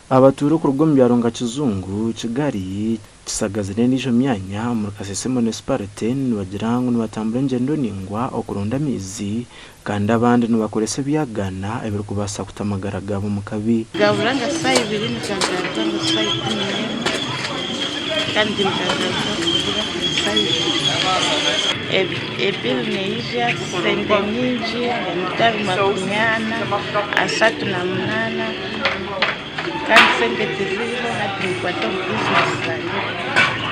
Abatuura okuruga omu byaro nka Kizungu, Kigali, Kisagazi n'endiijo myanya omuri Kasese Munisparite nibagira ngu nibatambura engyendo ndaingwa okuronda amaizi kandi abandi nibakoresa ebyagaana ebirikubaasa kuta amagara gaabo omu kabi. Gabura nka saaha ibiri nikagaruka nka saaha 11 kandi nikagaruka kubura nka saaha ibiri. Ebill neija sente nyingi emitwaro 40, 38 kandi sente tiziriho hati ninkwata omu bizinesi zangye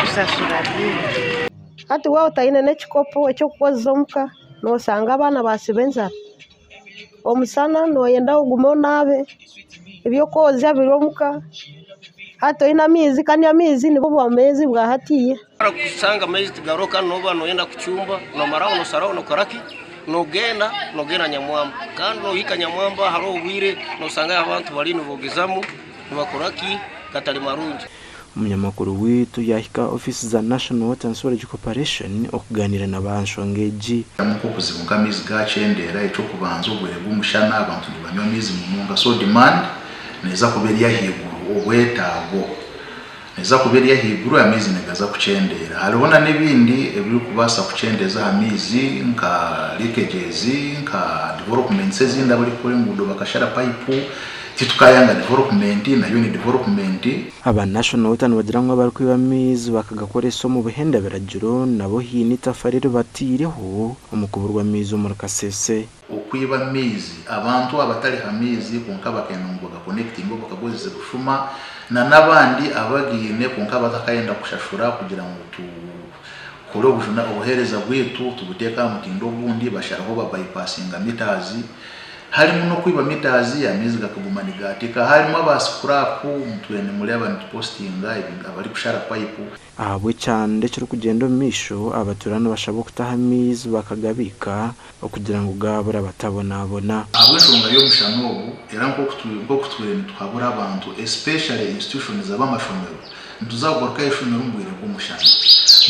kushashura bill. Hati waaba otaine n'ekikopo eky'okukozesa omuka noshanga abaana basiba enjara. Omushana noyenda ogume onaabe, eby'okwozya biri omuka, hati toine amaizi kandi amaizi nibwo bwomeezi bwa hatiiya. Kushanga amaizi tigariho kandi noba noyenda kucumba nomaraho nosaraho nokoraki nogenda nogenda Nyamwamba kandi nohika Nyamwamba hariho obwire nosangayo abantu bariyo nibogezamu nibakoraki gatari marungi. Omunyamakuru waitu yaahika ofiisi za National Water and Sewerage Corporation okugaaniira nabo aha nshonga egi. Nk'okuzibu nk'amaizi gakyendeera, eky'okubanza obwire bw'omushana abantu nibanywa amaizi munonga so demand neeza kuba eri ahaiguru, obwetaago neeza kuba eri ahaiguru amaizi nigaza kukyendeera. Hariho na n'ebindi ebirikubaasa kukyendeeza aha maizi nka leakages, nka developments ezindi abarikukora enguudo bakashara payipu. Titukayanga development nayo ni development. Aba National Water nibagira ngu abarikwiba amaizi bakagakoresa omu buhenda biragiro nabo haine eitafari eri bataireho omu kuburwa amaizi omuri Kasese. Okwiba amaizi, abantu abatariha maizi kwonka bakenda ngu bagakonekitinge oba bakagozese bushuma na n'abandi abagaine kwonka batakayenda kushashura kugira ngu tukore obuhereza bwaitu tubuteeke aha mutindo ogundi basharaho ba bypassinga meters. Harimu n'okwiba meters, amaizi gakaguma nigaatika. Harimu aba scrap, mutwire nimureeba nitupositinga abarikushara pipe. Ahabw'ekyanda ekirikugyenda omu maisho, abatuura nibashabwa okutaha amaizi bakagabiika okugira ngu gaabura batabonabona. Ahabw'enshonga y'omushana ogu, era nk'oku tutwire nituhabura abantu especially institutions ab'amashomero, nituza kugarukayo ishomero omu bwire bw'omushana.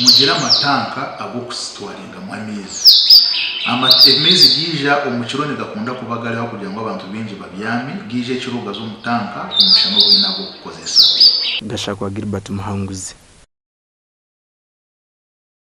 Mugire amatanka ag'okusitwaringamu amaizi. Amaizi gaija omu kiro nigakunda kuba gariho kugira ngu abantu baingi babyame, gaija ekiro gaze omu tanka omushana obu oine ag'okukozesa. Gashakwa Gilbert Muhanguzi.